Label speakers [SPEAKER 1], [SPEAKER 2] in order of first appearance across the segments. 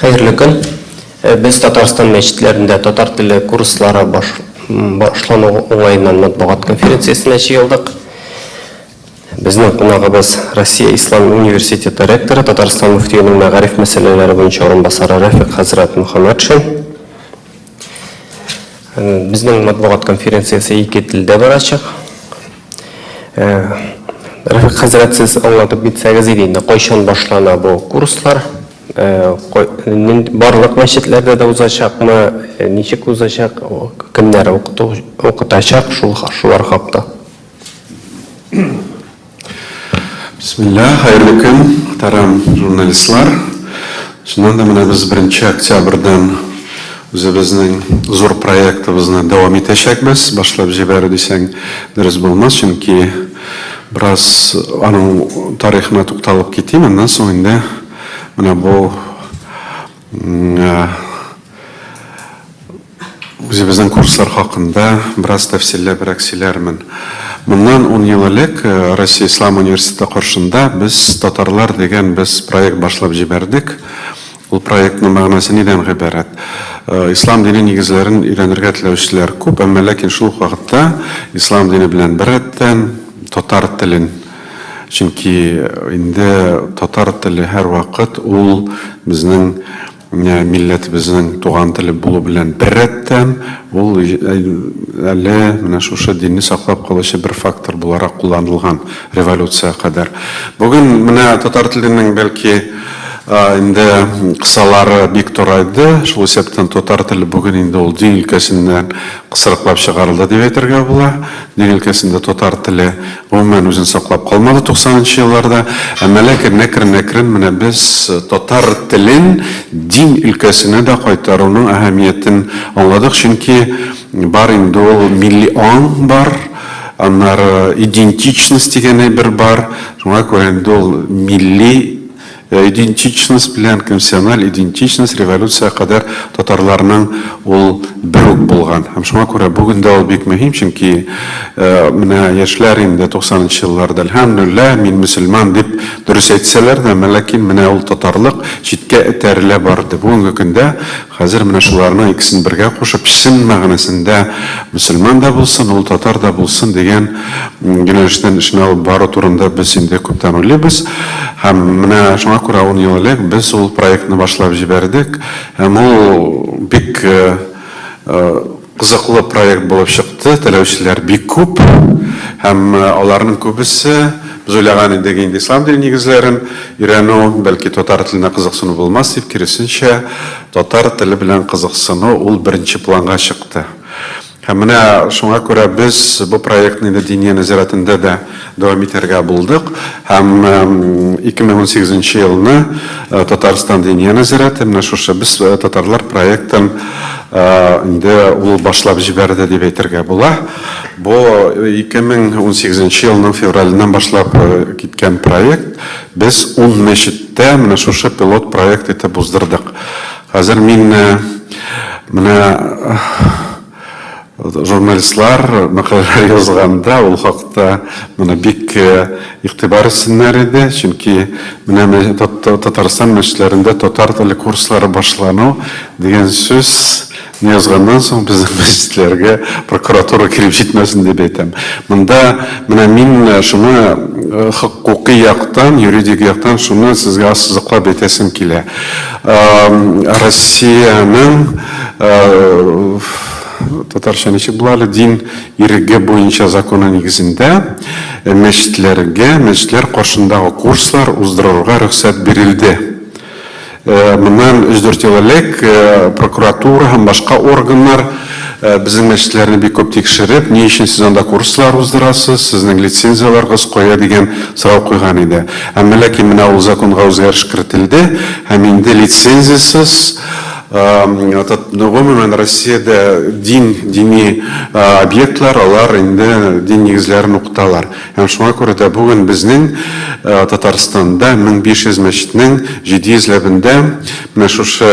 [SPEAKER 1] Хәерле көн. Без Татарстан мәчетләрендә татар теле курслары башлану уңаеннан матбугат конференциясенә җыелдык. Безнең кунагыбыз Россия Ислам университеты ректоры, Татарстан мөфтиенең мәгариф мәсьәләләре буенча урынбасары Рәфыйк хәзрәт Мөхәммәтшин. Безнең матбугат конференциясе ике телдә барачак. Рәфыйк хәзрәт, сез аңлатып китсәгез иде инде, кайчан башлана бу курслар? Барлык мәчетләрдә дә узачакмы? Ничек узачак? Кемнәр укытачак? Шул шулар хакта.
[SPEAKER 2] Бисмилла, хәерле көн, мөхтәрәм журналистлар. Чыннан да менә без 1 октябрьдән үзебезнең зур проектыбызны дәвам итәчәкбез. Башлап җибәрү дисәң дөрес булмас, чөнки бераз аның тарихына тукталып китим, аннан соң инде менә бу Үзебезнең курслар хакында бераз тәфсилләбрәк сөйләрмен. Моннан ун ел элек Россия Ислам университеты каршында без Татарлар дигән без проект башлап җибәрдек. Ул проектның мәгънәсе нидән гыйбарәт? Ислам дине нигезләрен өйрәнергә теләүчеләр күп, әмма ләкин шул ук вакытта ислам дине белән беррәттән татар телен, чөнки инде татар теле һәрвакыт ул безнең Менә милләтебезнең туган теле булу белән беррәттән, ул әле менә шушы динне саклап калучы бер фактор буларак кулланылган революциягә кадәр. Бүген менә татар теленең бәлки инде кысалары бик тарайды, шул исәптән татар теле бүген инде ул дин өлкәсеннән кысрыклап чыгарылды дип әйтергә була. Дин өлкәсендә татар теле гомумән үзен саклап калмады туксанынчы елларда. Әмма ләкин әкрен-әкрен менә без татар телен дин өлкәсенә дә кайтаруның әһәмиятен аңладык, чөнки бар инде ул милли аң бар, аннары идентичность дигән әйбер бар, шуңа күрә инде ул милли Идентичность белән конфессиональ идентичность революциягә кадәр татарларның ул бер үк булган. Һәм шуңа күрә бүген дә ул бик мөһим, чөнки менә яшьләр инде туксанынчы елларда әлхәмдүлилләһ, мин мөселман дип дөрес әйтсәләр дә, әмма ләкин менә ул татарлык читкә этәрелә барды. Бүгенге көндә Хәзер менә шуларның икесен бергә кушып, чын мәгънәсендә мөселман да булсын, ул татар да булсын дигән юнәлештән эшне алып бару турында без инде күптән уйлыйбыз. Һәм менә шуңа күрә ун ел элек без ул проектны башлап җибәрдек. Һәм ул бик кызыклы проект булып чыкты, теләүчеләр бик күп һәм аларның күбесе, без уйлаган идек инде ислам дине нигезләрен өйрәнү, бәлки татар теленә кызыксыну булмас дип, киресенчә, татар теле белән кызыксыну ул беренче планга чыкты. Һәм менә шуңа күрә без бу проектны инде Диния нәзарәтендә дә дәвам итәргә булдык. Һәм 2018 нче елны Татарстан Диния нәзарәте менә шушы Без татарлар проектын Инде ул башлап җибәрде дип әйтергә була. Бу 2018 елның февраленнән башлап киткән проект. Без ун мәчеттә менә шушы пилот проект итеп уздырдык. Хәзер мин менә журналистлар мәкаләләр язганда ул хакта моны бик игътибар итсеннәр иде, чөнки менә Татарстан мәчетләрендә татар теле курслары башлану дигән сүз не язганнан соң безнең мәчетләргә прокуратура килеп җитмәсен дип әйтәм. Монда менә мин шуны хокукый яктан, юридик яктан шуны сезгә ассызыклап әйтәсем килә. Россиянең татарча ничек була әле, дин иреге буенча законы нигезендә мәчетләргә мәчетләр каршындагы курслар уздырырга рөхсәт бирелде. Моннан өч-дүрт ел элек прокуратура һәм башка органнар безнең мәчетләрне бик күп тикшереп, ни өчен сез анда курслар уздырасыз, сезнең лицензияләрегез кая дигән сорау куйган иде. Әмма ләкин менә ул законга үзгәреш кертелде һәм инде лицензиясез. Гомумән, Россиядә дин, дини объектлар, алар инде дин нигезләрен укыталар. Һәм шуңа күрә дә бүген безнең Татарстанда 1500 мәчетнең 700 ләбендә менә шушы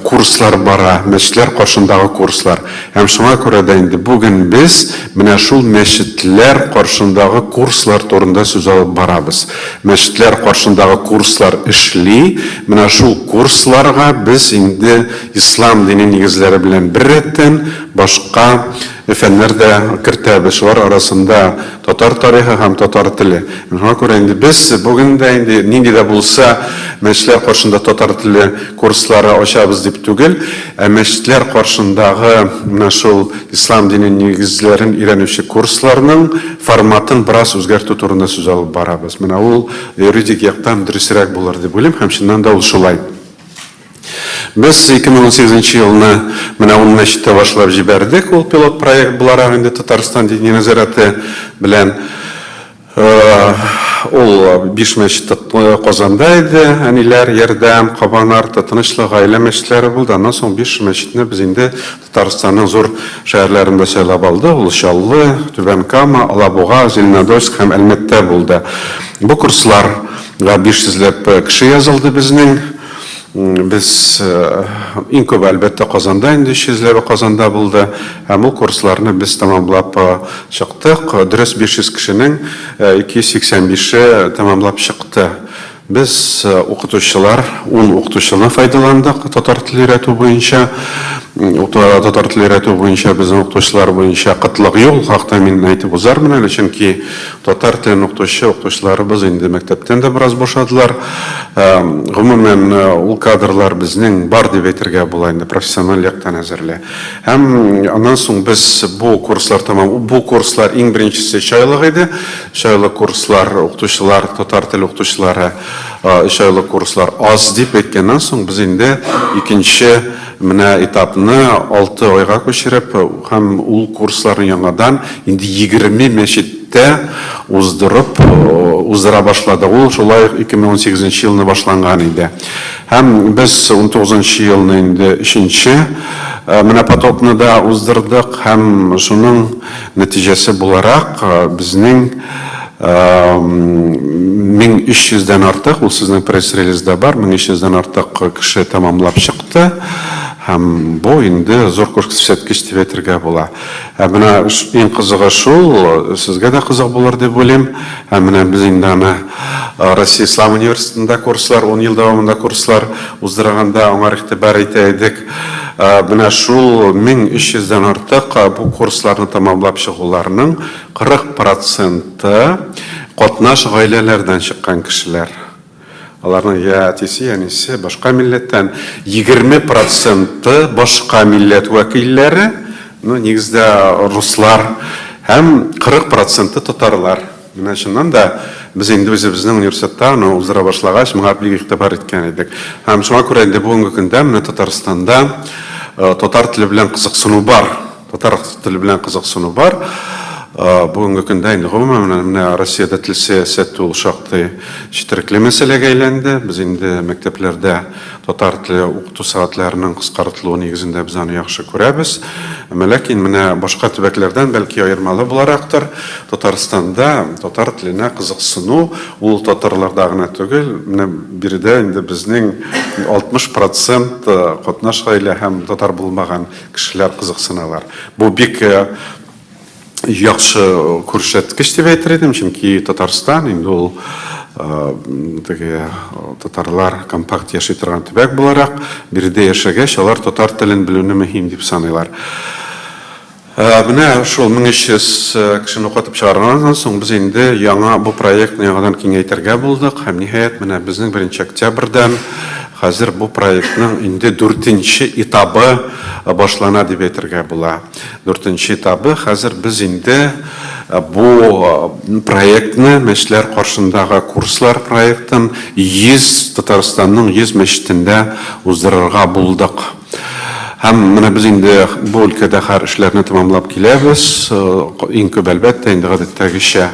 [SPEAKER 2] курслар бара, мәчетләр каршындагы курслар. Һәм шуңа күрә дә инде бүген без менә шул мәчетләр каршындагы курслар турында сүз алып барабыз. Мәчетләр каршындагы курслар эшли, менә шул курсларга без инде ислам дине нигезләре белән беррәттән башка фәннәр дә кертәбез, шулар арасында татар тарихы һәм татар теле. Шуңа күрә инде без бүген дә инде нинди дә булса мәчетләр каршында татар теле курслары ачабыз дип түгел, ә мәчетләр каршындагы менә шул ислам дине нигезләрен өйрәнүче курсларның форматын бераз үзгәртү турында сүз алып барабыз. Менә ул юридик яктан дөресрәк булыр дип уйлыйм һәм чыннан да ул шулай. Без 2018 нче елны менә ун мәчеттә башлап җибәрдек, ул пилот проект буларак инде Татарстан Диния нәзарәте белән. Ул биш мәчет Казанда иде, Әниләр, Ярдәм, Кабан арты, Тынычлык, Гаилә мәчетләре булды. Аннан соң биш мәчетне без инде Татарстанның зур шәһәрләрендә сайлап алдык. Ул Чаллы, Түбән Кама, Алабуга, Зеленодольск һәм Әлмәттә булды. Бу курсларга 500 ләп кеше язылды безнең. Без иң күбе, әлбәттә, Казанда инде, 300 ләбе Казанда булды. Һәм ул курсларны без тәмамлап чыктык. Дөрес, 500 кешенең 285-е тәмамлап чыкты. Без укытучылар, ун укытучыны файдаландык татар теле өйрәтү буенча. Татар теле өйрәтү буенча безнең укытучылар буенча кытлык юк. Ул хакта мин әйтеп узармын әле, чөнки Татар телен укытучы укытучыларыбыз инде мәктәптән дә бераз бушадылар. Гомумән, ул кадрлар безнең бар дип әйтергә була инде, профессиональ яктан әзерле. Һәм аннан соң без бу курслар тәмам, бу курслар иң беренчесе өч айлык иде. Өч айлык курслар, укытучылар, татар теле укытучылары өч айлык курслар аз дип әйткәннән соң, без инде икенче менә этапны алты айга күчереп һәм ул курсларны яңадан инде 20 мәчеттә уздырып, уздыра башладык. Ул шулай ук 2018 нче елны башланган иде. Һәм без 19 нчы елны инде өченче менә потокны да уздырдык һәм шуның нәтиҗәсе буларак безнең 1300 дән артык, ул сезнең пресс-релизда бар, 1300 дән артык кеше тәмамлап чыкты. Һәм бу инде зур күрсәткеч дип әйтергә була. Ә менә иң кызыгы шул, сезгә дә кызык булыр дип уйлыйм. Һәм менә без инде аны Россия Ислам университетында курслар, ун ел дәвамында курслар уздырганда аңар игътибар итә идек. Менә шул 1300 дән артык бу курсларны тәмамлап чыгуларның 40 проценты катнаш гаиләләрдән чыккан кешеләр. Аларның я әтисе, я әнисе башка милләттән. 20 проценты башка милләт вәкилләре, ну, нигездә руслар, һәм 40 проценты татарлар. Менә чыннан да без инде үзебезнең университетта аны уздыра башлагач, моңа бик игътибар иткән идек. Һәм шуңа күрә инде бүгенге көндә менә Татарстанда татар теле белән кызыксыну бар. Татар теле белән кызыксыну бар. Бүгенге көндә инде гомумән менә, менә Россиядә тел сәясәте ул шактый четерекле мәсьәләгә әйләнде. Без инде мәктәпләрдә татар теле укыту сәгатьләренең кыскартылуы нигезендә без аны яхшы күрәбез. Әмма ләкин менә башка төбәкләрдән бәлки аермалы буларактыр, Татарстанда татар теленә кызыксыну ул татарларда гына түгел, менә биредә инде безнең 60 процент катнаш гаилә һәм татар булмаган Кешеләр кызыксыналар. Бу бик яхшы күрсәткеч дип әйтер идем, чөнки Татарстан инде ул теге татарлар компакт яши торган төбәк буларак, биредә яшәгәч, алар татар телен белүне мөһим дип саныйлар. Менә шул 1300 кешене укытып чыгарганнан соң без инде яңа бу проектны яңадан киңәйтергә булдык һәм ниһаять менә безнең 1 октябрьдән Хәзер бу проектның инде дүртенче этабы башлана дип әйтергә була. Дүртенче этабы, хәзер без инде бу проектны, мәчетләр каршындагы курслар проектын 100, Татарстанның 100 мәчетендә уздырырга булдык. Һәм менә без инде бу өлкәдә һәр эшләрне тәмамлап киләбез. Иң күп, әлбәттә, инде гадәттәгечә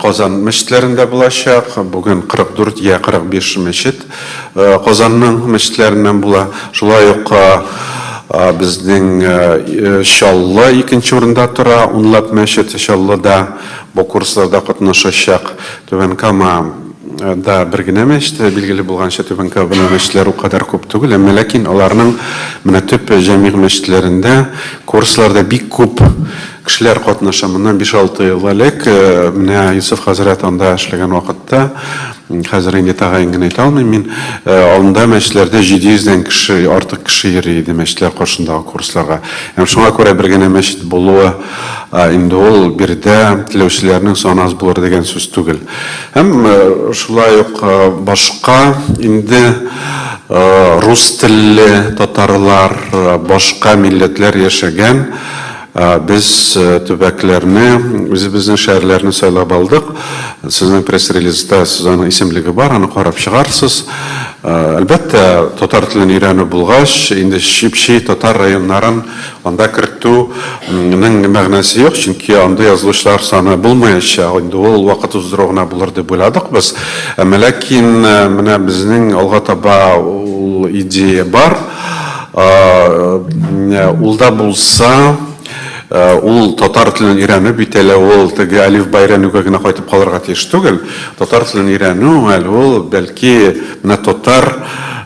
[SPEAKER 2] Казан мәчетләрендә булачак. Бүген 44 я 45 мәчет Казанның мәчетләреннән була. Шулай ук безнең Чаллы икенче урында тора, унлап мәчет Чаллыда бу курсларда катнашачак. Түбән Кама да бер генә мәчет, билгеле булганча, Түбән Камада мәчетләр ул кадәр күп түгел, әмма ләкин аларның менә төп җәмигъ мәчетләрендә курсларда бик күп кешеләр катнаша. Моннан биш-алты ел элек менә Йосыф хәзрәт анда эшләгән вакытта, хәзер инде тәгаен генә әйтә алмыйм мин, анда мәчетләрдә 700 дән кеше, артык кеше йөри иде мәчетләр каршындагы курсларга. Һәм шуңа күрә бер генә мәчет булуы инде ул биредә теләүчеләрнең саны аз булыр дигән сүз түгел. Һәм шулай ук башка инде рус телле татарлар, башка милләтләр яшәгән без төбәкләрне, үзебезнең шәһәрләрне сайлап алдык. Сезнең пресс-релизда сез аның исемлеге бар, аны карап чыгарсыз. Әлбәттә, татар телен өйрәнү булгач, инде чеп-чи татар районнарын Анда кертү нең мәгънәсе юк, чөнки анда язылучылар саны булмаячак, инде ул вакыт уздыру гына булыр дип уйладык без. Әмма ләкин менә безнең алга таба ул идея бар. Ул да булса, ул татар телен өйрәнү бит әле ул теге әлифба өйрәнүгә генә кайтып калырга тиеш түгел. Татар телен өйрәнү әле ул бәлки менә татар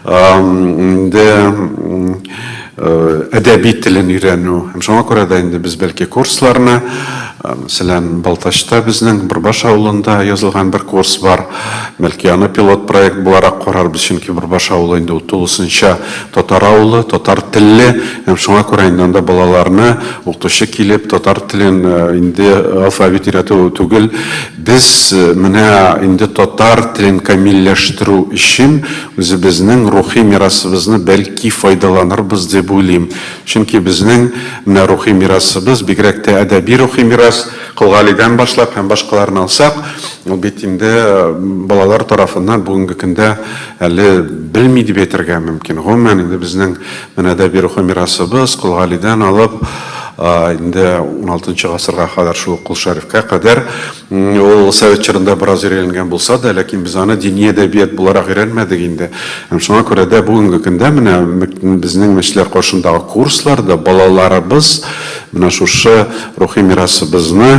[SPEAKER 2] инде Әдәби телен өйрәнү. Һәм шуңа күрә дә инде без бәлки курсларны, мәсәлән, Балтачта безнең Борбаш авылында язылган бер курс бар. Бәлки аны пилот проект буларак карарбыз, чөнки Борбаш авылы инде ул тулысынча татар авылы, татар телле. Һәм шуңа күрә инде анда балаларны укытучы килеп татар телен инде алфавит өйрәтү түгел, без менә инде татар телен камилләштерү өчен Үзебезнең рухи мирасыбызны бәлки файдаланырбыз дип уйлыйм. Чөнки безнең менә рухи мирасыбыз, бигрәк тә әдәби рухи мирас, Кол Галидән башлап һәм башкаларны алсак, ул бит инде балалар тарафыннан бүгенге көндә әле белми дип әйтергә мөмкин. Гомумән, инде безнең менә әдәби рухи мирасыбыз Кол Галидән алып, инде уналтынчы гасырга кадәр, шул ук Кол Шәрифкә кадәр Ул совет чорында бераз өйрәнелгән булса да, ләкин без аны дини әдәбият буларак өйрәнмәдек инде. Һәм шуңа күрә дә бүгенге көндә менә безнең мәчетләр каршындагы курсларда балаларыбыз менә шушы рухи мирасыбызны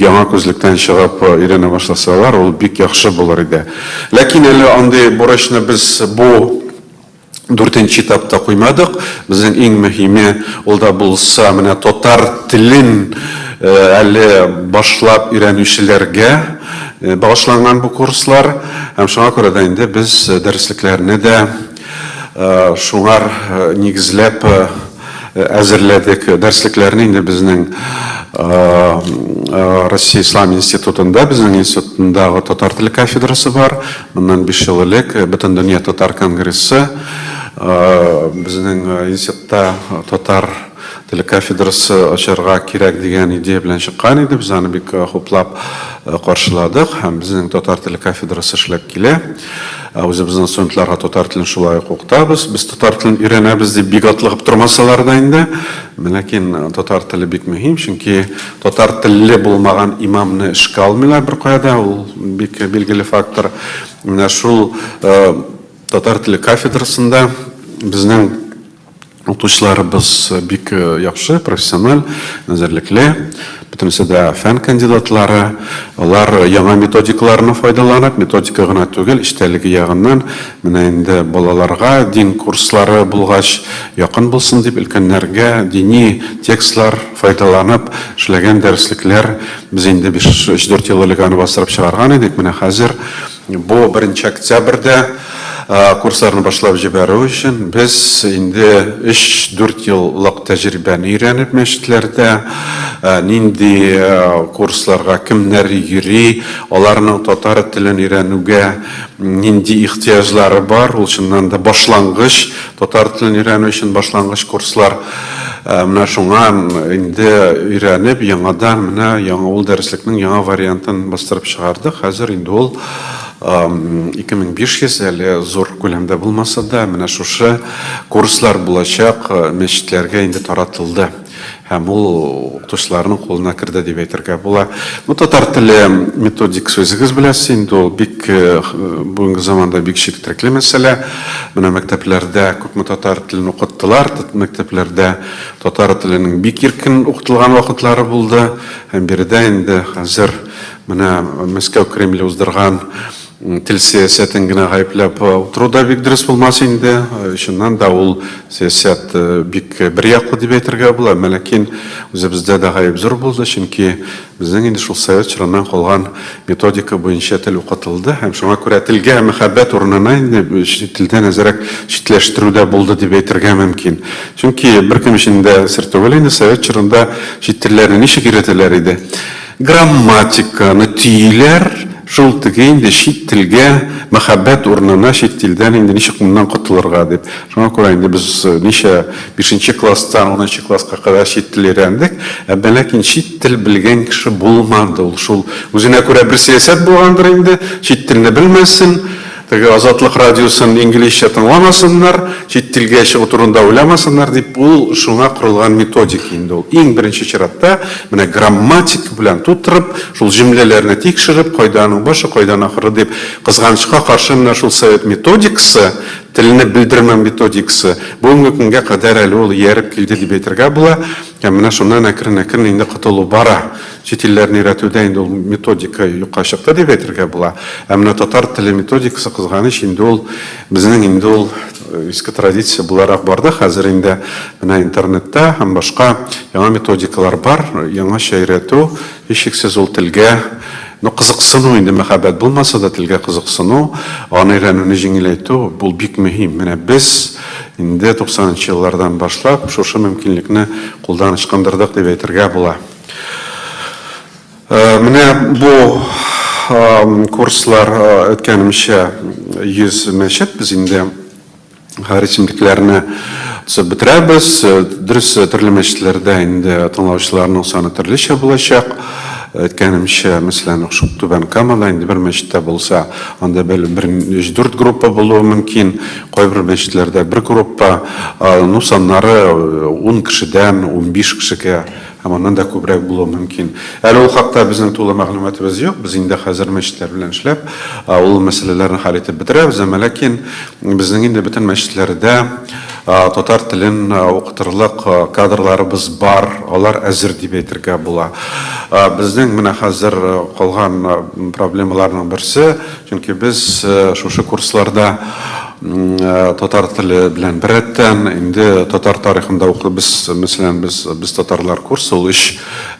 [SPEAKER 2] яңа күзлектән чыгып өйрәнә башласалар, ул бик яхшы булыр иде. Ләкин әле андый бурычны без бу Дүртенче этапта куймадык. Безнең иң мөһиме, ул да булса, менә татар телен әле башлап өйрәнүчеләргә багышланган бу курслар. Һәм шуңа күрә дә инде без дәреслекләрне дә шуңар нигезләп әзерләдек. Дәреслекләрне инде безнең Россия Ислам институтында, безнең институтындагы татар теле кафедрасы бар. Моннан 5 ел элек Бөтендөнья татар конгрессы безнең институтта татар теле кафедрасы ачарга кирәк дигән идея белән чыккан иде. Без аны бик хуплап каршыладык һәм безнең татар теле кафедрасы эшләп килә. Үзебезнең студентларга татар телен шулай ук укытабыз. Без татар телен өйрәнәбез дип бик атлыгып тормасалар да инде. Ләкин татар теле бик мөһим, чөнки татар телле булмаган имамны эшкә алмыйлар беркая да, ул бик билгеле фактор. Менә шул татар теле кафедрасында безнең Укытучыларыбыз бик яхшы, профессиональ, әзерлекле. Бөтенесе дә фән кандидатлары. Алар яңа методикаларны файдаланып, методика гына түгел, эчтәлеге ягыннан менә инде балаларга дин курслары булгач, якын булсын дип, өлкәннәргә дини текстлар файдаланып эшләгән дәреслекләр без инде биш, өч-дүрт ел элек аны бастырып чыгарган идек. Менә хәзер Бу беренче октябрьдә курсларны башлап җибәрү өчен без инде өч-дүрт еллык тәҗрибәне өйрәнеп мәчетләрдә нинди курсларга кемнәр йөри, аларның татар телен өйрәнүгә нинди ихтыяҗлары бар, ул чыннан да башлангыч, татар телен өйрәнү өчен башлангыч курслар. Менә шуңа инде өйрәнеп, яңадан менә яңа ул дәреслекнең яңа вариантын бастырып чыгардык. Хәзер инде ул 2500 әле зур күләмдә булмаса да, менә шушы курслар булачак мәчетләргә инде таратылды. Һәм ул укытучыларның кулына керде дип әйтергә була. Ну, татар теле методикасы үзегез беләсез инде, ул бик бүгенге заманда бик четерекле мәсьәлә. Менә мәктәпләрдә күпме татар телен укыттылар, мәктәпләрдә татар теленең бик иркен укытылган вакытлары булды. Һәм биредә инде хәзер менә Мәскәү Кремле уздырган тел сәясәтен генә гаепләп утыру да бик дөрес булмас инде. Чыннан да ул сәясәт бик бер яклы дип әйтергә була. Әмма ләкин үзебездә дә гаеп зур булды, чөнки безнең инде шул совет чорыннан калган методика буенча тел укытылды һәм шуңа күрә телгә мәхәббәт урынына инде телдән әзрәк читләштерү дә булды дип әйтергә мөмкин. Чөнки беркем өчен дә сер түгел инде, совет чорында чит телләрне ничек өйрәтәләр иде? Грамматиканы төйләр, шул теге инде чит телгә мәхәббәт урынына чит телдән инде ничек моннан котылырга дип. Шуңа күрә инде без ничә бишенче класстан унынчы класска кадәр чит тел өйрәндек, әмма ләкин чит тел белгән кеше булмады. Ул шул үзенә күрә бер сәясәт булгандыр инде, чит телне белмәсен, Теге Азатлык радиосын инглизчә тыңламасыннар, чит телгә чыгу турында уйламасыннар дип, ул шуңа корылган методика инде ул. Иң беренче чиратта менә грамматика белән тутырып, шул җөмләләрне тикшереп, кайда аның башы, кайдан ахыры дип, кызганычка каршы менә шул совет методикасы, телне белдермәү методикасы бүгенге көнгә кадәр әле ул ияреп килде дип әйтергә була. Һәм менә шуннан әкрен-әкрен инде котылу бара. Чит илләрне өйрәтүдә инде ул методика юкка чыкты дип әйтергә була. Ә менә татар теле методикасы, кызганыч, инде ул безнең инде ул иске традиция буларак барды. Хәзер инде менә интернетта һәм башка яңа методикалар бар. Яңача өйрәтү, һичшиксез, ул телгә, ну, кызыксыну инде, мәхәббәт булмаса да, телгә кызыксыну, аны өйрәнүне җиңеләйтү, ул бик мөһим. Менә без инде туксанынчы еллардан башлап шушы мөмкинлекне кулдан ычкындырдык дип әйтергә була. Менә бу курслар, әйткәнемчә, 100 мәчет, без инде һәр исемлекләрне төзеп бетерәбез. Дөрес, төрле мәчетләрдә инде тыңлаучыларның саны төрлечә булачак. Әйткәнемчә, мәсәлән, шул Түбән Камада инде бер мәчеттә булса, анда бер өч-дүрт группа булуы мөмкин. Кайбер мәчетләрдә бер группа, ну, саннары 10 кешедән 15 кешегә һәм аннан да күбрәк булуы мөмкин. Әле ул хакта безнең тулы мәгълүматыбыз юк. Без инде хәзер мәчетләр белән эшләп, ул мәсьәләләрне хәл итеп бетерәбез. Әмма ләкин безнең инде бөтен мәчетләрдә татар телен укытырлык кадрларыбыз бар, алар әзер дип әйтергә була. Безнең менә хәзер калган проблемаларның берсе, чөнки без шушы курсларда татар теле белән беррәттән инде татар тарихында укыйбыз. Мәсәлән, без без татарлар курсы ул өч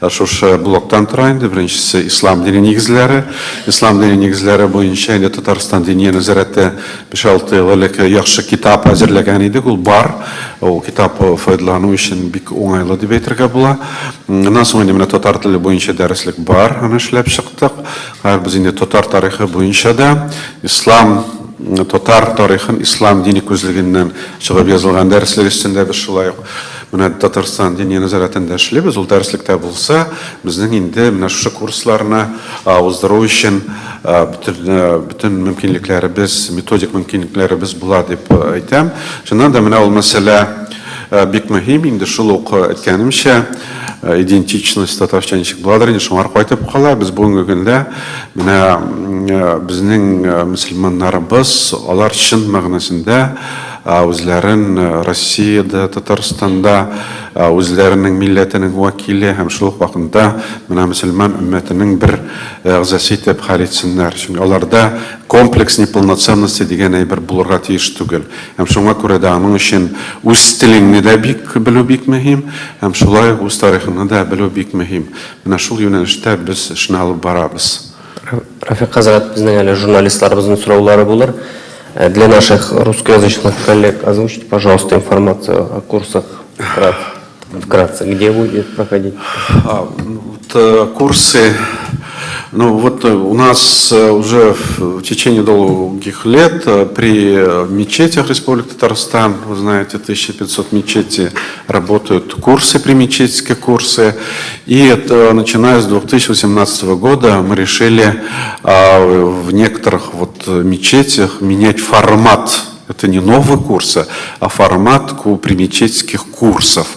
[SPEAKER 2] шушы блоктан тора инде. Беренчесе ислам дине нигезләре. Ислам дине нигезләре буенча инде Татарстан Диния нәзарәте 5-6 ел элек яхшы китап әзерләгән идек, ул бар. Ул китап файдалану өчен бик уңайлы дип әйтергә була. Аннан соң инде менә татар теле буенча дәреслек бар, аны эшләп чыктык. Хәзер без инде татар тарихы буенча да ислам татар тарихын ислам дине күзлегеннән чыгып язылган дәреслек өстендә без шулай ук менә Татарстан Диния нәзарәтендә эшлибез. Ул дәреслектә булса, безнең инде менә шушы курсларны уздыру өчен бөтен бөтен мөмкинлекләребез, методик мөмкинлекләребез була дип әйтәм. Чыннан да менә ул мәсьәлә бик мөһим, инде шул ук әйткәнемчә, идентичность татарча ничек буладыр инде, шуңар кайтып кала. Без бүгенге көндә менә безнең мөселманнарыбыз, алар чын мәгънәсендә үзләрен Россиядә, Татарстанда үзләренең милләтенең вәкиле һәм шул ук вакытта менә мөселман өммәтенең бер әгъзасы итеп хәл итсеннәр. Чөнки аларда комплекс неполноценности дигән әйбер булырга тиеш түгел. Һәм шуңа күрә дә аның өчен үз телеңне дә бик белү бик мөһим, һәм шулай ук үз тарихыңны да белү бик мөһим. Менә шул юнәлештә без эшне алып барабыз.
[SPEAKER 1] Рафик хәзрәт, безнең әле журналистларыбызның сораулары булыр. Для наших русскоязычных коллег озвучьте, пожалуйста, информацию о курсах вкратце. Где будет проходить?
[SPEAKER 2] Вот, курсы. Ну вот у нас уже в течение долгих лет при мечетях Республики Татарстан, вы знаете, 1500 мечетей работают курсы, примечетские курсы. И это, начиная с 2018 года, мы решили в некоторых вот мечетях менять формат. Это не новые курсы, а формат примечетских курсов.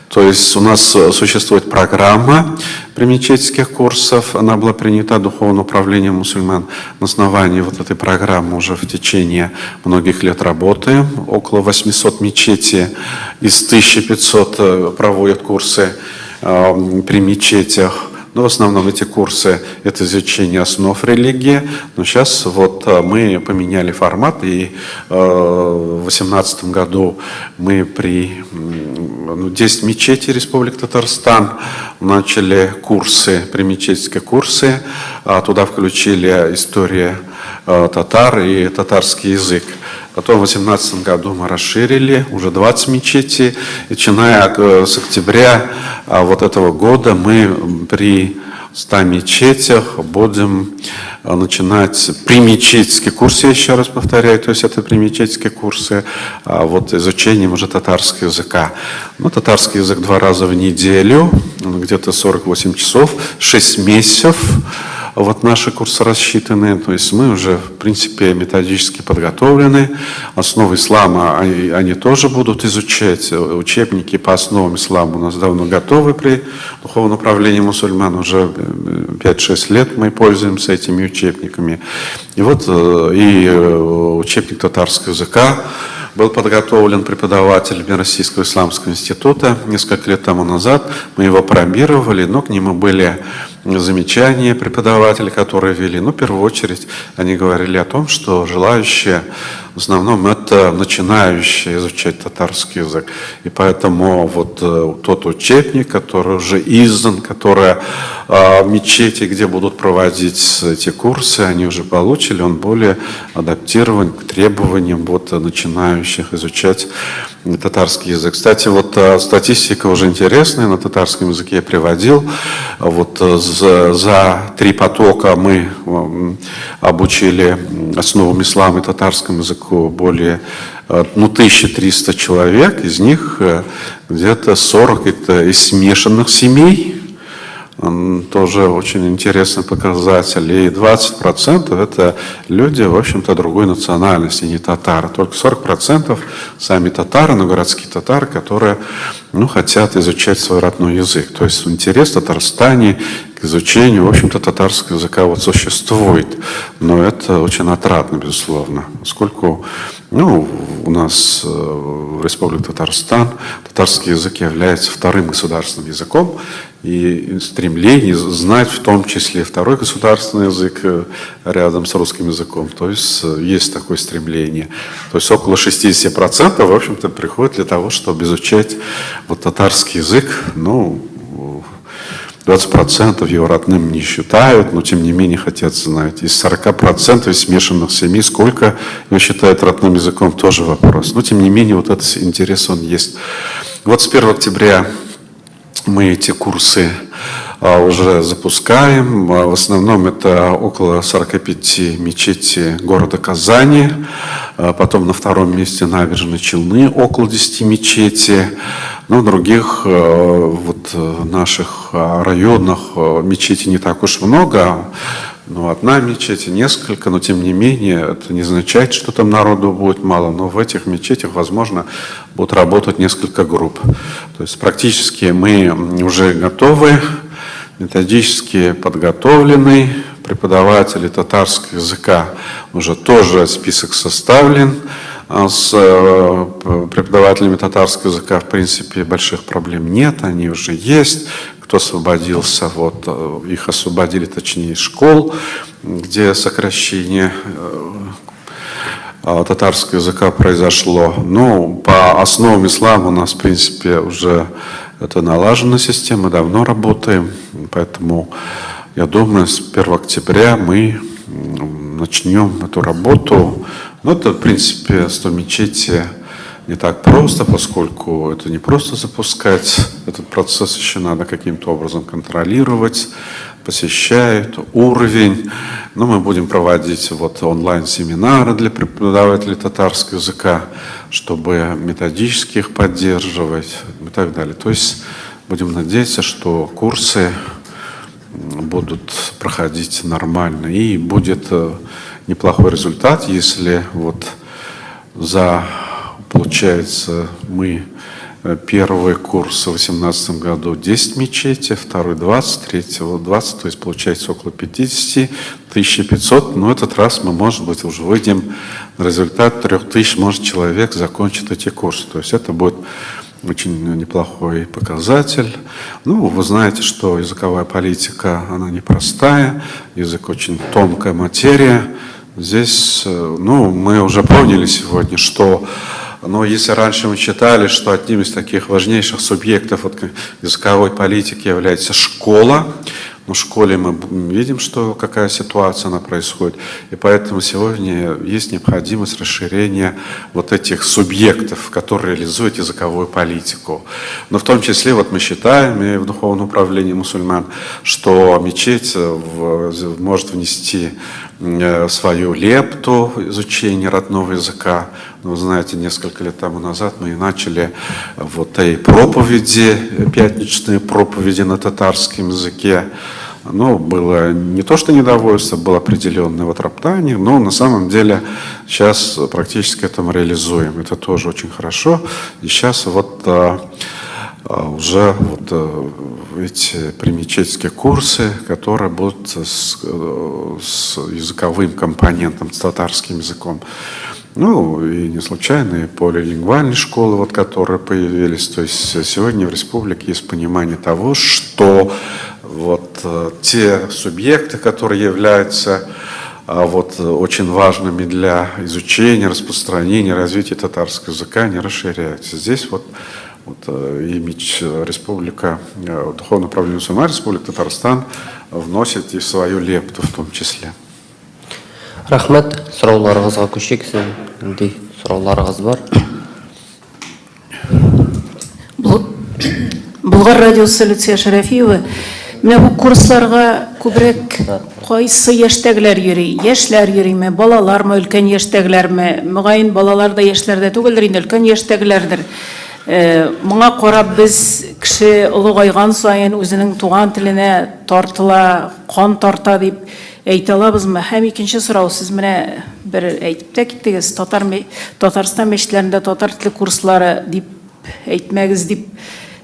[SPEAKER 2] То есть у нас существует программа примечетских курсов, она была принята Духовным управлением мусульман. На основании вот этой программы уже в течение многих лет работаем. Около 800 мечетей из 1500 проводят курсы при мечетях. Но в основном эти курсы – это изучение основ религии. Но сейчас вот мы поменяли формат, и в 2018 году мы при 10 мечетей Республики Татарстан начали курсы, примечетские курсы. Туда включили историю татар и татарский язык. Потом в 2018 году мы расширили, уже 20 мечетей. И начиная с октября вот этого года мы при 100 мечетях будем начинать примечетские курсы, я еще раз повторяю, то есть это примечетские курсы, вот изучением уже татарского языка. Ну, татарский язык 2 раза в неделю, где-то 48 часов, 6 месяцев. Вот наши курсы рассчитаны, то есть мы уже, в принципе, методически подготовлены. Основы ислама они тоже будут изучать. Учебники по основам ислама у нас давно готовы при Духовном управлении мусульман. Уже 5-6 лет мы пользуемся этими учебниками. И вот и учебник татарского языка был подготовлен преподавателями Российского исламского института несколько лет тому назад. Мы его пробировали, но к нему были замечания преподавателей, которые вели. Но в первую очередь они говорили о том, что желающие, в основном это начинающие изучать татарский язык. И поэтому вот тот учебник, который уже издан, который мечети, где будут проводить эти курсы, они уже получили, он более адаптирован к требованиям вот начинающих изучать татарский язык. Кстати, вот статистика уже интересная, на татарском языке я приводил. Вот за 3 потока мы обучили основам ислама и татарскому языку более 1300 человек, из них где-то 40 это из смешанных семей. Тоже очень интересный показатель. И 20% это люди, в общем-то, другой национальности, не татары. Только 40% сами татары, но городские татары, которые, хотят изучать свой родной язык. То есть интерес в Татарстане к изучению, в общем-то, татарского языка вот существует. Но это очень отрадно, безусловно, поскольку, у нас в Республике Татарстан татарский язык является вторым государственным языком, и стремление знать в том числе второй государственный язык рядом с русским языком. То есть есть такое стремление. То есть около 60%, в общем-то, приходит для того, чтобы изучать вот татарский язык. 20% его родным не считают, но тем не менее хотят знать. Из 40% смешанных семей сколько его считают родным языком, тоже вопрос. Но тем не менее вот этот интерес он есть. Вот с 1 октября мы эти курсы уже запускаем. В основном это около 45 мечетей города Казани. Потом на втором месте Набережные Челны, около 10 мечетей. Но в других вот, наших районах мечетей не так уж много. Одна мечеть, несколько, но тем не менее, это не означает, что там народу будет мало, но в этих мечетях, возможно, будут работать несколько групп. То есть практически мы уже готовы, методически подготовлены, преподаватели татарского языка уже тоже список составлен. С преподавателями татарского языка, в принципе, больших проблем нет, они уже есть. Кто освободился, вот, их освободили, точнее, из школ, где сокращение татарского языка произошло. Но по основам ислама у нас, в принципе, уже это налажена система, давно работаем, поэтому, я думаю, с 1 октября мы начнем эту работу. Но это, в принципе, 100 мечетей не так просто, поскольку это не просто запускать, этот процесс еще надо каким-то образом контролировать, посещают, уровень. Ну, мы будем проводить вот онлайн-семинары для преподавателей татарского языка, чтобы методически их поддерживать и так далее. То есть будем надеяться, что курсы будут проходить нормально и будет неплохой результат, если вот за, получается, мы первый курс в 2018 году 10 мечетей, второй 20, третьего 20, то есть получается около 50, 1500, но этот раз мы, может быть, уже выйдем на результат 3000, может, человек закончит эти курсы. То есть это будет очень неплохой показатель. Ну, вы знаете, что языковая политика, она непростая, язык очень тонкая материя. Здесь, ну, мы уже поняли сегодня, что, ну, если раньше мы считали, что одним из таких важнейших субъектов вот языковой политики является школа, но в школе мы видим, что какая ситуация она происходит, и поэтому сегодня есть необходимость расширения вот этих субъектов, которые реализуют языковую политику. Но в том числе вот мы считаем и в Духовном управлении мусульман, что мечеть может внести свою лепту в изучение родного языка. Ну, вы знаете, несколько лет тому назад мы и начали вот и проповеди, пятничные проповеди на татарском языке. Ну, было не то, что недовольство, было определенное вот роптание, но на самом деле сейчас практически это мы реализуем. Это тоже очень хорошо. И сейчас вот уже вот эти примечетские курсы, которые будут с языковым компонентом, с татарским языком. Ну, и не случайно, и полилингвальные школы, вот, которые появились. То есть сегодня в республике есть понимание того, что вот те субъекты, которые являются вот очень важными для изучения, распространения, развития татарского языка, они расширяются. Здесь вот имидж республика, Духовное управление мусульман Республики Татарстан вносит и свою лепту в том числе.
[SPEAKER 1] Рәхмәт, сорауларыгызга күчик. Сезнең нинди сорауларыгыз бар?
[SPEAKER 3] Болгар радиосы, Люция Шәрәфиева. Менә бу курсларга күбрәк кайсы яшьтәгеләр йөри? Яшьләр йөриме, балалармы, өлкән яшьтәгеләрме? Мөгаен, балалар да, яшьләр дә түгелдер инде, өлкән яшьтәгеләрдер. Моңа карап без кеше олыгайган саен үзенең туган теленә тартыла, кан тарта дип әйтә алабызмы? Һәм икенче сорау, сез менә бер әйтеп тә киттегез, Татарстан мәчетләрендә татар теле курслары дип әйтмәгез дип.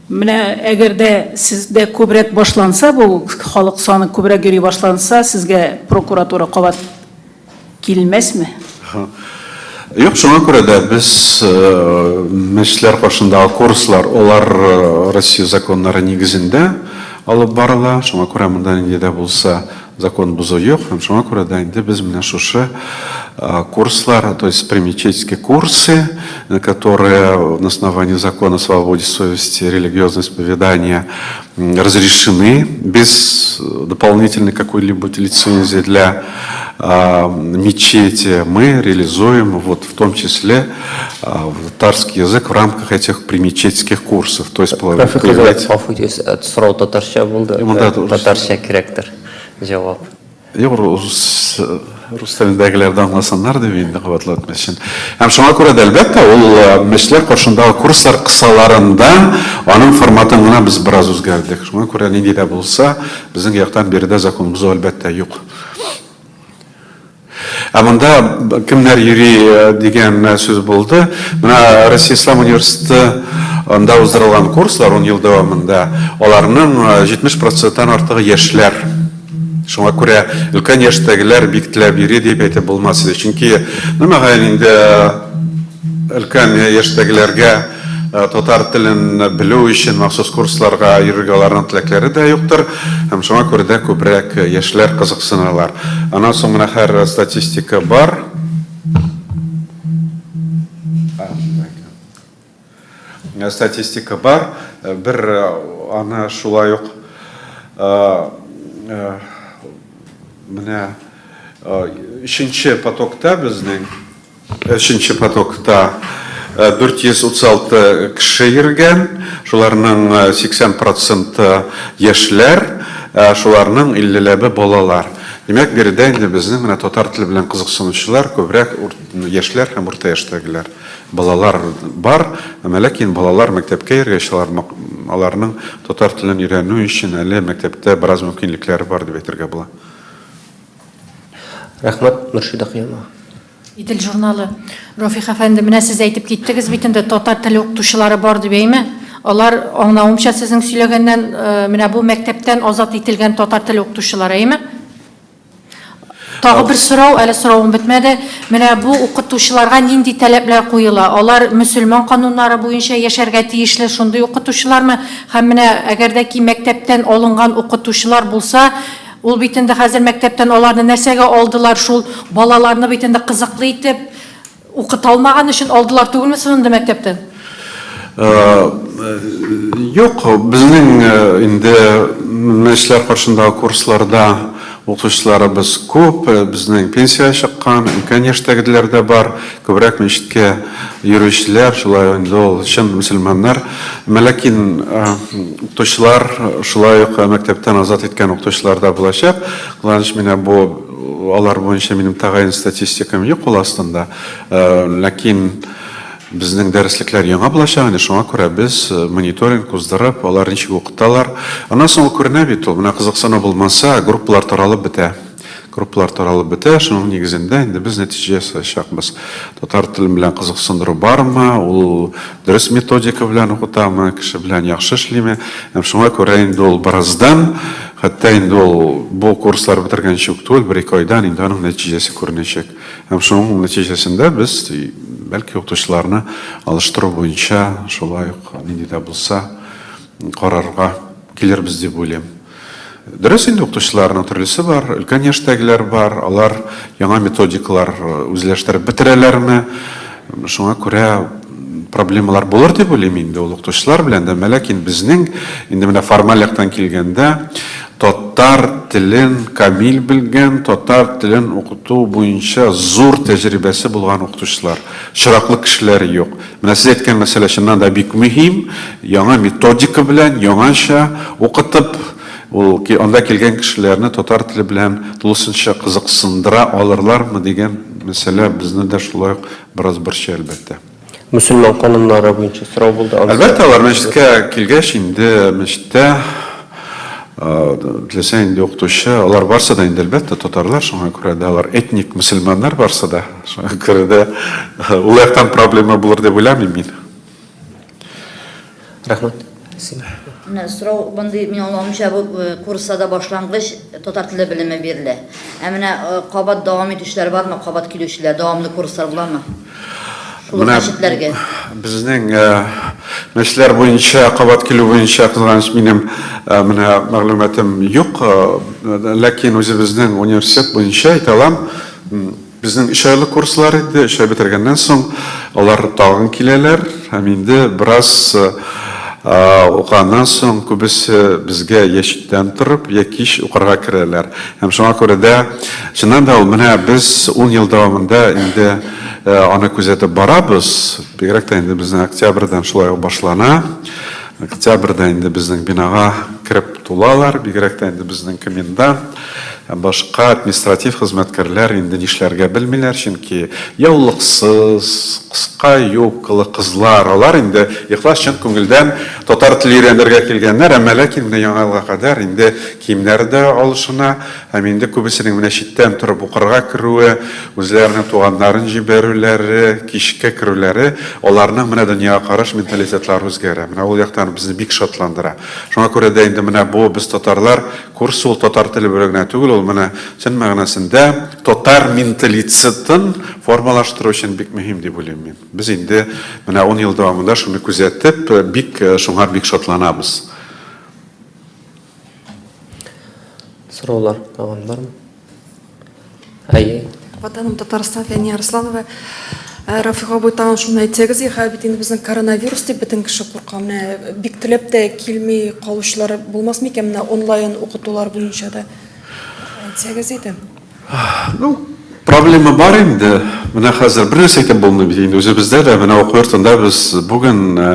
[SPEAKER 3] Менә әгәр дә сездә күбрәк башланса, бу халык саны күбрәк йөри башланса, сезгә прокуратура кабат килмәсме?
[SPEAKER 2] Юк, шуңа күрә дә без мәчетләр каршындагы курслар, алар Россия законнары нигезендә алып барыла. Шуңа күрә монда нинди дә булса закон бозу юк. Һәм шуңа күрә дә инде без менә шушы курслар, то есть примечетские курсы, которые на основании закона о свободе совести и религиозного исповедания разрешены без дополнительной какой-либо лицензии для мечети, мы реализуем вот в том числе татарский язык в рамках этих примечетских курсов. То есть
[SPEAKER 1] Рафик хәзрәт, гафу итегез, сорау татарча булды.
[SPEAKER 2] Монда
[SPEAKER 1] Татарча кирәктер җавап.
[SPEAKER 2] Юк, рус телендәгеләр дә аңласыннар дип инде кабатлап өчен. Һәм шуңа күрә дә, әлбәттә, ул мәчетләр каршындагы курслар кысаларында аның форматын гына без бераз үзгәрдек. Шуңа күрә нинди дә булса, безнең яктан биредә закон бозу, әлбәттә, юк. Ә монда кемнәр йөри дигән сүз булды. Менә Россия Ислам университеты анда уздырылган курслар 10 ел дәвамында, аларның 70 проценттан артыгы яшьләр. Шуңа күрә өлкән яшьтәгеләр бик теләп йөри дип әйтеп булмас иде. Чөнки, ну, мөгаен, инде өлкән яшьтәгеләргә татар телен белү өчен махсус курсларга йөрергә аларның теләкләре дә юктыр. Һәм шуңа күрә дә күбрәк яшьләр кызыксыналар. Аннан соң менә хәр статистика бар. Статистика бар. Бер аны шулай ук менә өченче потокта, безнең өченче потокта 436 кеше йөргән, шуларның 80 проценты яшьләр. Шуларның иллеләбе балалар. Димәк, биредә инде безнең менә татар теле белән кызыксынучылар күбрәк яшьләр һәм урта яшьтәгеләр. Балалар бар, әмма ләкин балалар мәктәпкә йөргәч, алар аларның татар телен өйрәнү өчен әле мәктәптә бераз мөмкинлекләре бар дип әйтергә була.
[SPEAKER 1] Рәхмәт, Мөршидә Кыямова.
[SPEAKER 4] Идел журналы. Рафих әфәнде, менә сез әйтеп киттегез бит инде, татар теле укытучылары бар дип, әйме? Алар, аңлавымча, сезнең сөйләгәннән, менә бу мәктәптән азат ителгән татар теле укытучылары, әйме? Тагы бер сорау, әле соравым бетмәде. Менә бу укытучыларга нинди таләпләр куела? Алар мөселман кануннары буенча яшәргә тиешле шундый укытучылармы? Һәм менә әгәр дә ки мәктәптән алынган укытучылар булса, Ул бит инде хәзер мәктәптән аларны нәрсәгә алдылар, шул балаларны бит инде кызыклы итеп укыта алмаган өчен алдылар түгелме соң инде мәктәптән?
[SPEAKER 2] Юк, безнең инде мәчетләр каршындагы курсларда укытучыларыбыз күп, безнең пенсиягә чыккан, өлкән яшьтәгеләр дә бар. Күбрәк мәчеткә йөрүчеләр, шулай инде ул чын мөселманнар. Әмма ләкин укытучылар, шулай ук мәктәптән азат иткән укытучылар да булачак. Кызганыч, менә бу алар буенча минем тәгаен статистикам юк кул астында. Ләкин безнең дәреслекләр яңа булачак инде, шуңа күрә без мониторинг уздырып, алар ничек укыталар. Аннан соң ул күренә бит ул, менә кызыксыну булмаса, группалар таралып бетә. Группалар таралып бетә, шуның нигезендә инде без нәтиҗә ясаячакбыз. Татар теле белән кызыксындыру бармы, ул дөрес методика белән укытамы, кеше белән яхшы эшлиме? Һәм шуңа күрә инде ул бераздан, хәтта инде ул бу курслар бетергәнче үк түгел, бер-ике айдан инде аның нәтиҗәсе күренәчәк. Һәм шуның нәтиҗәсендә без, бәлки, укытучыларны алыштыру буенча шулай ук нинди дә булса карарга килербез дип уйлыйм. Дөрес инде, укытучыларның төрлесе бар, өлкән яшьтәгеләр бар, алар яңа методикалар үзләштереп бетерәләрме? Шуңа күрә проблемалар булыр дип уйлыйм инде ул укытучылар белән дә, ләкин безнең инде менә формаль яктан килгәндә татар телен камил белгән, татар телен укыту буенча зур тәҗрибәсе булган укытучылар, очраклы кешеләр юк. Менә сез әйткән мәсьәлә чыннан да бик мөһим. Яңа методика белән, яңача укытып, ул анда килгән кешеләрне татар теле белән тулысынча кызыксындыра алырлармы дигән мәсьәлә безне дә шулай ук бераз борчый, әлбәттә.
[SPEAKER 1] Мөселман кануннары буенча сорау булды.
[SPEAKER 2] Әлбәттә, алар мәчеткә килгәч, инде мәчеттә Теләсә инде укытучы, алар барсы да инде, әлбәттә, татарлар, шуңа күрә дә алар этник мөселманнар барсы да. Шуңа күрә дә ул яктан проблема булыр дип уйламыйм мин.
[SPEAKER 1] Рәхмәт.
[SPEAKER 5] Менә сорау мондый, мин аңлавымча, бу курсларда башлангыч татар теле белеме бирелә. Ә менә кабат дәвам итүчеләр бармы, кабат килүчеләр, дәвамлы курслар буламы? Шул ук мәчетләргә.
[SPEAKER 2] Безнең мәчетләр буенча кабат килү буенча, кызганыч, минем менә мәгълүматым юк. Ләкин үзебезнең университет буенча әйтә алам, безнең өч айлык курслар иде, өч ай бетергәннән соң алар тагын киләләр һәм инде бераз укыганнан соң күбесе безгә я читтән торып, я кич укырга керәләр. Һәм шуңа күрә дә, чыннан да ул менә без ун ел дәвамында инде аны күзәтеп барабыз. Бигрәк тә инде безнең октябрьдән шулай ук башлана. Октябрьдә инде безнең бинага кереп тулалар, бигрәк тә инде безнең комендант һәм башка административ хезмәткәрләр инде нишләргә белмиләр, чөнки яулыксыз, кыска юбкалы кызлар, алар инде ихлас чын күңелдән татар теле өйрәнергә килгәннәр, әмма ләкин менә Яңа елга кадәр инде киемнәре дә алышына һәм инде күбесенең менә читтән торып укырга керүе, үзләренең туганнарын җибәрүләре, кичкә керүләре, аларның менә дөньяга караш, менталитетлары үзгәрә. Менә ул яктан безне бик шатландыра. Шуңа күрә дә инде менә бу без татарлар курсы ул татар теле белү генә түгел, ул менә чын мәгънәсендә татар менталитетын формалаштыру өчен бик мөһим дип уйлыйм мин. Без инде менә ун ел дәвамында шуны күзәтеп, бик шуңа бик шатланабыз.
[SPEAKER 1] Сораулар тагын бармы? Әйе.
[SPEAKER 6] Ватаным Татарстан, Фәния Арсланова. Э, Рафик абый, тагын шуны әйтсәгез, хәзер бит инде безнең коронавирус дип бөтен кеше курка. Менә бик теләп тә килми калучылар булмас микән менә онлайн укытулар буенча да? Әйтсәгез иде.
[SPEAKER 2] Ну, проблема бар инде. Менә хәзер бер нәрсә әйтеп булмый бит инде. Үзебездә дә менә уку йортында без бүген э,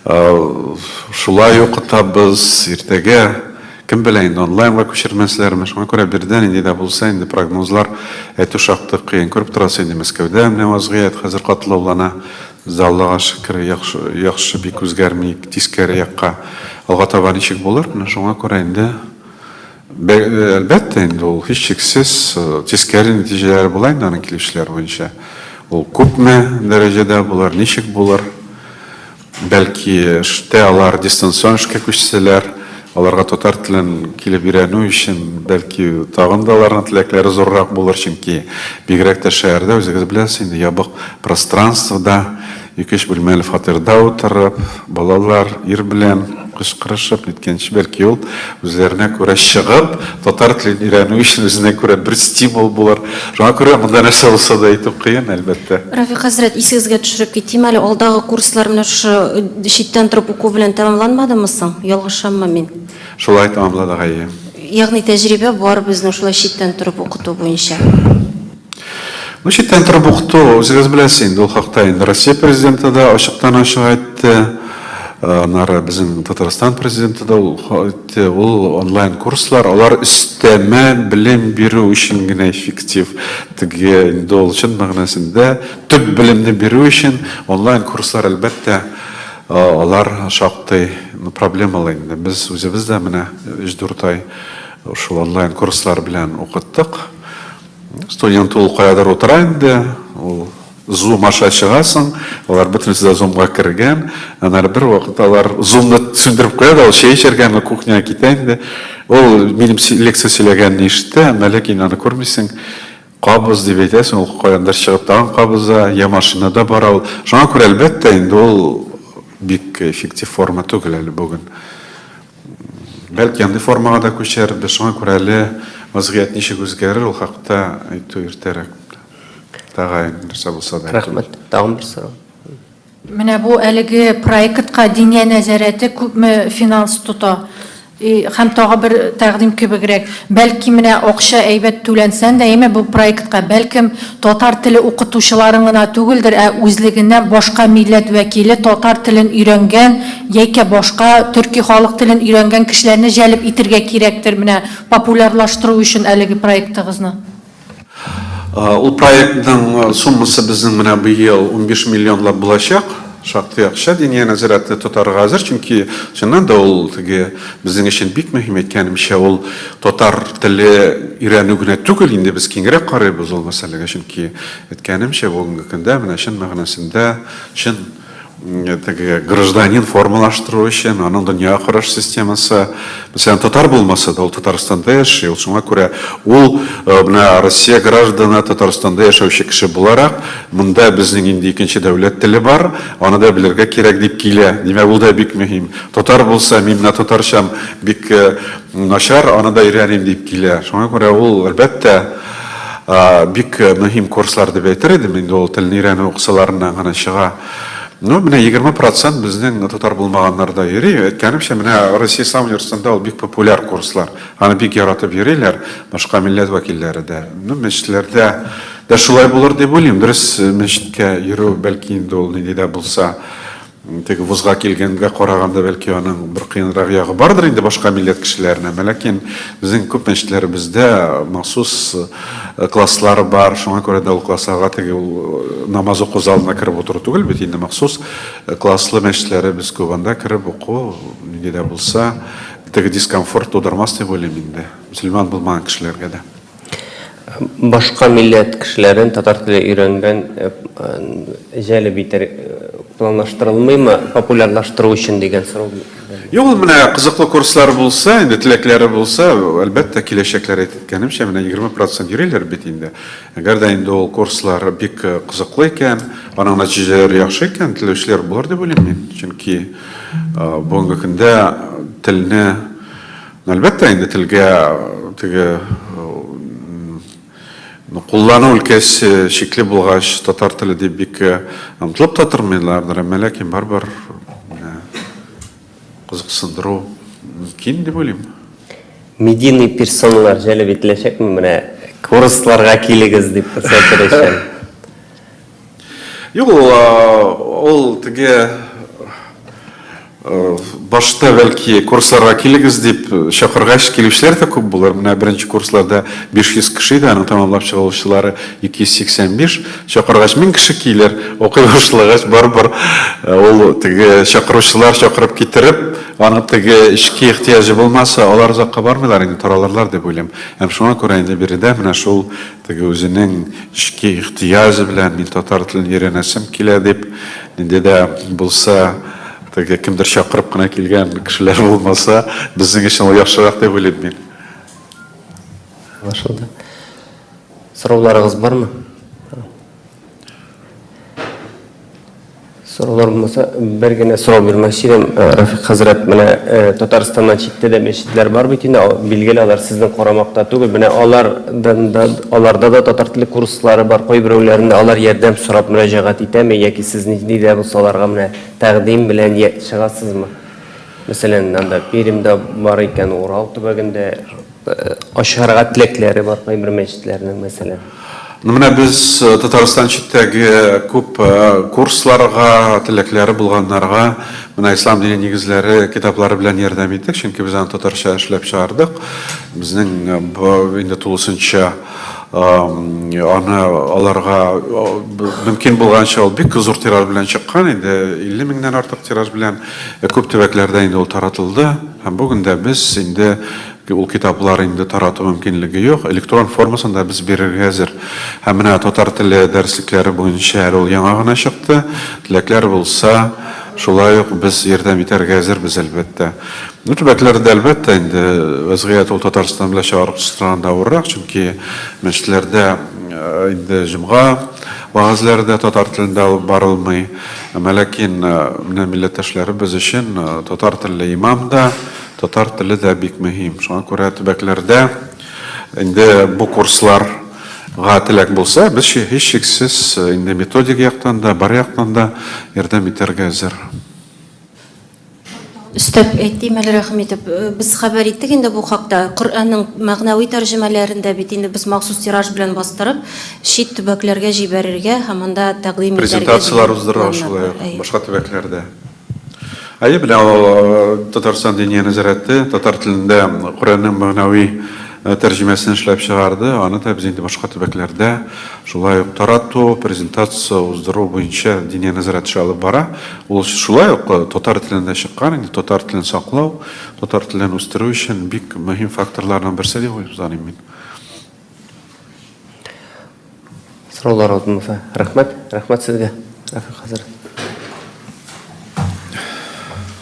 [SPEAKER 2] э, шулай укытабыз, иртәгә. Кем белә инде, онлайнга күчермәсләрме? Шуңа күрә биредә нинди дә булса инде прогнозлар әйтү шактый кыен. Күреп торасыз инде, Мәскәүдә менә вазгыять хәзер катлаулана. Бездә, Аллага шөкер, яхшы, яхшы бик үзгәрми, тискәре якка. Алга таба ничек булыр? Менә шуңа күрә инде, әлбәттә инде, ул һичшиксез тискәре нәтиҗәләре була инде аның килүчеләр буенча. Ул күпме дәрәҗәдә булыр, ничек булыр? Бәлки, эштә алар дистанцион эшкә күчсәләр, аларга татар телен килеп өйрәнү өчен, бәлки, тагын да аларның теләкләре зуррак булыр, чөнки бигрәк тә шәһәрдә, үзегез беләсез инде, ябык пространствода, ике-өч бүлмәле фатирда утырып, балалар ир белән кычкырышып ниткәнче, бәлки ул үзләренә күрә чыгып, татар телен өйрәнү өчен үзенә күрә бер стимул булыр. Шуңа күрә монда нәрсә булса да әйтү кыен, әлбәттә.
[SPEAKER 7] Рафик хәзрәт, исегезгә төшереп китим әле, алдагы курслар менә шушы читтән торып уку белән тәмамланмадымы соң? Ялгышаммы мин?
[SPEAKER 2] Шулай тәмамладык, әйе.
[SPEAKER 7] Ягъни тәҗрибә бар безнең шулай читтән торып укыту буенча.
[SPEAKER 2] Ну, читтән торып укыту, үзегез беләсез инде, ул хакта инде Россия Президенты да ачыктан-ачык әйтте. Аннары безнең Татарстан Президенты да ул әйтте, ул онлайн курслар, алар өстәмә белем бирү өчен генә эффектив. Теге инде ул чын мәгънәсендә төп белемне бирү өчен онлайн курслар, әлбәттә, алар шактый проблемалы инде. Без үзебез дә менә өч-дүрт ай шул онлайн курслар белән укыттык. Студент ул каядыр утыра инде, ул Zoom аша чыгасың, алар бөтенесе дә Zoom-га кергән. Аннары бер вакыт алар Zoom-ны сүндереп куя да, ул чәй эчәргәме, кухняга китә инде. Ул минем лекция сөйләгәнне ишетә, әмма ләкин аны күрмисең. Кабыз дип әйтәсең, ул каяндыр чыгып тагын кабыза, я машинада бара ул. Шуңа күрә, әлбәттә, инде ул бик эффектив форма түгел әле бүген. Бәлки андый формага да күчәрбез. Шуңа күрә әле вазгыять ничек үзгәрер, ул хакта әйтү иртәрәк. Тәгаен нәрсә булса да.
[SPEAKER 1] Рәхмәт. Тагын бер сорау.
[SPEAKER 4] Менә бу әлеге проектка Диния нәзарәте күпме финанс тота? Һәм тагы бер тәкъдим кебегрәк, бәлки менә акча әйбәт түләнсән дә, әйме, бу проектка, бәлкем, татар теле укытучыларын гына түгелдер, ә үзлегеннән башка милләт вәкиле татар телен өйрәнгән яки башка төрки халык телен өйрәнгән кешеләрне җәлеп итергә кирәктер, менә популярлаштыру өчен әлеге проектыгызны.
[SPEAKER 2] Ул проектның суммасы безнең менә быел 15 миллионлап булачак. Шактый акча Диния нәзарәте тотарга әзер, чөнки чыннан да ул теге безнең өчен бик мөһим, әйткәнемчә, ул татар теле өйрәнү генә түгел, инде без киңрәк карыйбыз ул мәсьәләгә, чөнки әйткәнемчә, бүгенге көндә менә чын мәгънәсендә чын теге гражданин формалаштыру өчен, аның дөнья караш системасы, мәсәлән, татар булмаса да, ул Татарстанда яши, ул шуңа күрә ул менә Россия гражданы, Татарстанда яшәүче кеше буларак, монда безнең инде икенче дәүләт теле бар, аны да белергә кирәк дип килә. Димәк, ул да бик мөһим. Татар булса, мин менә татарчам бик начар, аны да өйрәним дип килә. Шуңа күрә ул, әлбәттә, бик мөһим курслар дип әйтер идем, инде ул телне өйрәнү кысаларыннан гына чыга. Ну, менә 20 процент безнең татар булмаганнар да йөри. Әйткәнемчә, менә Россия Ислам университетында ул бик популяр курслар. Аны бик яратып йөриләр, башка милләт вәкилләре дә. Ну, мәчетләрдә дә шулай булыр дип уйлыйм. Дөрес, мәчеткә йөрү, бәлки инде ул нинди дә булса теге вузга килгәнгә караганда, бәлки аның бер кыенрак ягы бардыр инде башка милләт кешеләренә. Әмма ләкин безнең күп мәчетләребездә махсус класслар бар, шуңа күрә дә ул классларга теге ул намаз уку залына кереп утыру түгел бит инде, махсус класслы мәчетләребез күп, анда кереп уку нинди дә булса теге дискомфорт тудырмас дип уйлыйм инде, мөселман булмаган кешеләргә дә.
[SPEAKER 1] Башка милләт кешеләрен татар теле өйрәнгән җәлеп итәр планлаштырылмыймы, популярлаштыру өчен дигән сорау.
[SPEAKER 2] Юк, ул менә кызыклы курслар булса, инде теләкләре булса, әлбәттә, киләчәкләр, әйткәнемчә, менә 20 процент йөриләр бит инде. Әгәр дә инде ул курслар бик кызыклы икән, аның нәтиҗәләре яхшы икән, теләүчеләр булыр дип уйлыйм мин. Чөнки бүгенге көндә телне Әлбәттә, инде телгә теге куллану өлкәсе чикле булгач, татар теле дип бик омтылып та тормыйлардыр, әмма ләкин барыбер кызыксындыру мөмкин дип уйлыйм.
[SPEAKER 1] Медийный персоналар җәлеп ителәчәкме менә курсларга килегез дип күрсәтер өчен?
[SPEAKER 2] Юк, ул теге. Башта, бәлки, курсларга килегез дип чакыргач, килүчеләр дә күп булыр. Менә беренче курсларда 500 кеше иде, аның тәмамлап чыгучылары 285. Чакыргач, 1000 кеше килер. Укый башлагач, барыбер ул теге чакыручылар чакырып китереп, аның теге эчке ихтыяҗы булмаса, алар озакка бармыйлар инде, таралырлар дип уйлыйм. Һәм шуңа күрә инде биредә менә шул теге үзенең эчке ихтыяҗы белән мин татар телен өйрәнәсем килә дип, нинди дә булса Теге кемдер чакырып кына килгән кешеләр булмаса, безнең өчен ул яхшырак дип уйлыйм мин.
[SPEAKER 1] Аңлашылды. Сорауларыгыз бармы? Сораулар булмаса, бер генә сорау бирмәкче идем. Э, Рафик хәзрәт, менә э, Татарстаннан читтә дә мәчетләр бар бит инде, билгеле алар сезнең карамакта түгел. Менә алардан да аларда да татар теле курслары бар, кайберәүләрендә алар ярдәм сорап мөрәҗәгать итәме яки сез нинди дә булса аларга менә Тәкъдим белән чыгасызмы? Мәсәлән, анда Пермьдә бар икән, Урал төбәгендә ачарга теләкләре бар кайбер мәчетләрнең, мәсәлән.
[SPEAKER 2] Ну, менә без Татарстан читтәге күп курсларга, теләкләре булганнарга менә Ислам дине нигезләре китаплары белән ярдәм иттек, чөнки без аны татарча эшләп чыгардык. Безнең инде тулысынча Аны аларга мөмкин булганча ул бик зур тираж белән чыккан инде, 50 меңнән артык тираж белән. Күп төбәкләрдә инде ул таратылды. Һәм бүген дә без инде ул китаплар инде тарату мөмкинлеге юк, электрон формасында без бирергә әзер. Һәм менә татар теле дәреслекләре буенча әле ул яңа гына чыкты. Теләкләр булса, шулай ук без ярдәм итәргә әзербез, әлбәттә. Ну, төбәкләрдә, әлбәттә, инде вәзгыять ул Татарстан белән чагыштырганда авыррак, чөнки мәчетләрдә инде җомга вәгазьләре дә татар телендә алып барылмый. Әмма ләкин менә милләттәшләребез өчен татар телле имам да, татар теле дә бик мөһим. Шуңа күрә төбәкләрдә инде бу курсларга теләк булса, без һичшиксез инде методик яктан да, бар яктан да ярдәм итәргә әзер.
[SPEAKER 7] Өстәп әйтим әле, рәхим итеп. Без хәбәр иттек инде бу хакта. Коръәннең мәгънәви тәрҗемәләрен дә бит инде без махсус тираж белән бастырып, чит төбәкләргә җибәрергә һәм анда тәкъдим итәргә дигән
[SPEAKER 2] Презентацияләр уздырырга
[SPEAKER 7] планнар
[SPEAKER 2] шулай
[SPEAKER 7] бар.
[SPEAKER 2] ук
[SPEAKER 7] Әйе.
[SPEAKER 2] башка төбәкләрдә. Әйе, менә ул Татарстан Диния нәзарәте татар телендә Коръәннең мәгънәви тәрҗемәсен эшләп чыгарды. Аны да без инде башка төбәкләрдә шулай ук тарату, презентация уздыру буенча Диния нәзарәте эше алып бара. Ул шулай ук татар телендә чыккан, инде татар телен саклау, татар телен үстерү өчен бик мөһим факторларның берсе дип уйлыйм мин.
[SPEAKER 1] Сораулар булмаса, рәхмәт, рәхмәт сезгә, Рафик хәзрәт.